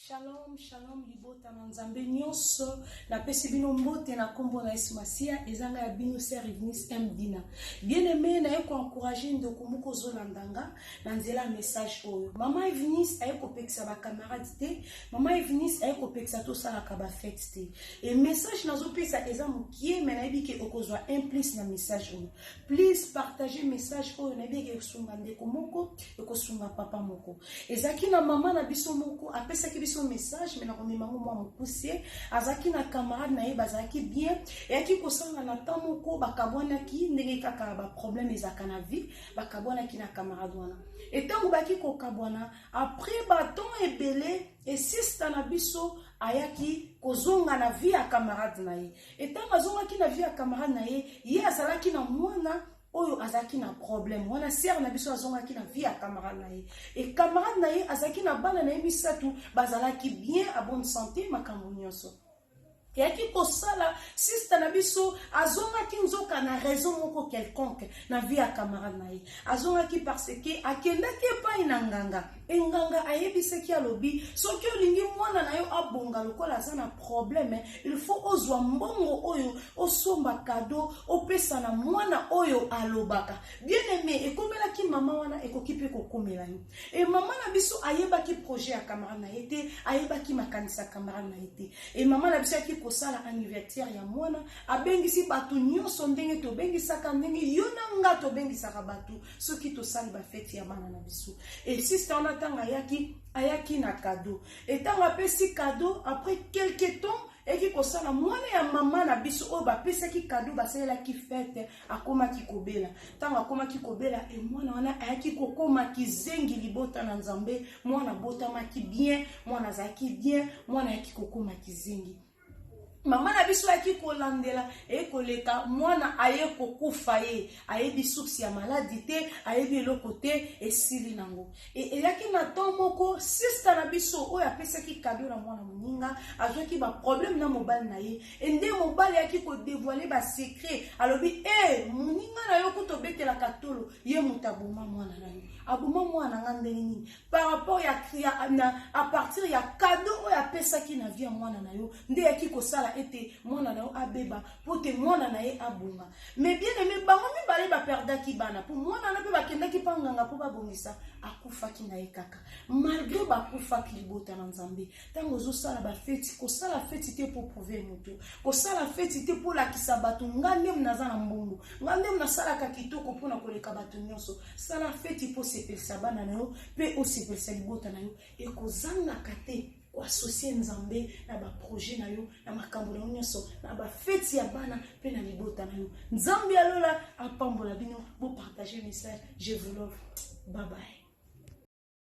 Shalom, shalom libota na Nzambe nyonso. Napesi bino mbote na kombo na Yesu Masiya, eza nga ya bino Sœur Eunice M Dina. Bien aimé, naye ko encourager ndeko moko ozolanda nga na nzela ya message oyo. Mama Eunice aye kopekisa ba camarades te, Mama Eunice aye kopekisa tosalaka ba fête te. Et message nazopesa eza mokie, mais nayebi ke okozwa un plus na message oyo. Please partager message oyo, nayebi ke ekosunga ndeko moko, ekosunga papa moko. Ezalaki na mama na biso moko apesaki biso message, mais nakomema yango mwa mokuse. Azalaki na camarade na ye, bazalaki bien, eyaki kosala na temps moko bakabwanaki, ndenge kaka ba problème ezalaka na vie, bakabwanaki na camarade wana. Etango baki kokabwana, après ba temps ebele, esista na biso ayaki kozonga na vie ya camarade na ye. Etango azongaki na vie ya camarade na ye, ye azalaki na mwana oyo azalaki na problème wana. Sœur na biso azongaki na vie ya camarade na ye, e camarade na ye azalaki na bana na ye misato, bazalaki bien, à bonne santé, makambo nyonso. Eyaki kosala, sista na biso azongaki nzoka na raison moko quelconque na vie ya camarade na ye. Azongaki parce que akendaki epai na nganga, e nganga ayebisaki, alobi: soki olingi mwana na yo abonga lokola aza na problème, il faut ozwa mbongo oyo, osomba cadeau, opesa na mwana oyo alobaka. Bien aimé, ekomelaki mama wana, ekoki mpe kokomela yo. E mama na biso ayebaki projet ya camarade na ye te, ayebaki makanisi ya camarade na ye te. E mama na biso ayaki kosala anniversaire ya mwana, abengisi bato nyonso ndenge tobengisaka, ndenge yo na nga tobengisaka bato soki tosali bafeti ya bana na biso. E sista wana, ntango ayaki, ayaki na cadeau. Etango apesi cadeau, après quelque temps, eyaki kosala mwana ya mama na biso oyo bapesaki cadeau, basalelaki fête, akomaki kobela. Ntango akomaki kobela, e mwana wana ayaki kokóma kizengi. Libota na Nzambe, mwana abotamaki bien, mwana azalaki bien, mwana ayaki kokóma kizengi. Mama na biso ayaki kolandela, eye koleka, mwana aye kokufa. Ye ayebi source ya maladie te, ayebi eloko te, esili nango. E eyaki na temps moko, sista na biso oyo apesaki cadeau na mwana moninga azwaki baproblème na mobali na ye. E nde mobali ayaki kodévoiler basecret, alobi: e moninga na yo kuta obetelaka tolo, ye moto aboma mwana na yo. Aboma mwana na nga ndenge nini? Par rapport ya na, à partir ya cadeau oyo apesaki na vie ya mwana na yo, nde eyaki kosala ete mwana na yo abeba, mpo te mwana na ye abonga. Mais bien aimé, bango mibale baperdaki bana, mpo mwana na mpe bakendaki mpa nganga mpo babongisa, akufaki na ye kaka malgré bakufaki. Libota na Nzambe, ntango ozosala bafeti, kosala feti te mpo prouver motu, kosala feti te mpo olakisa bato: nga nde naza na mbongo, nga nde nasalaka kitoko mpona koleka bato nyonso. Sala feti mpo osepelisa bana na yo mpe osepelisa libota na yo. Ekozangaka te koassocier Nzambe na baprojet na yo, na makambo na yo nyonso, na bafeti ya bana mpe na libota na yo. Nzambe ya lola apambola bino. Bopartage message. Je vous love, bye bye.